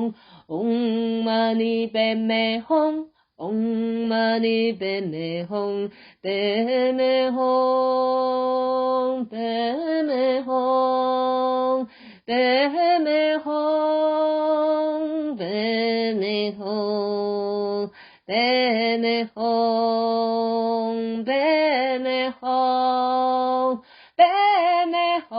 吽，唵嘛呢叭咪吽，唵嘛呢叭咪吽，叭咪吽，叭咪吽，叭咪吽，叭咪吽，叭咪吽，叭咪吽，叭咪吽，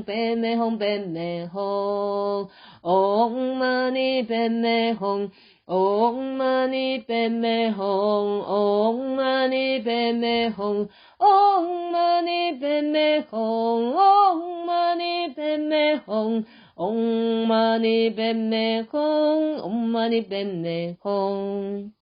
叭咪吽，叭咪吽，唵嘛呢叭咪吽，唵嘛呢叭咪吽，唵嘛呢叭咪吽，唵嘛呢叭咪吽，唵嘛呢叭咪吽，唵嘛呢叭咪吽，唵嘛呢叭咪吽。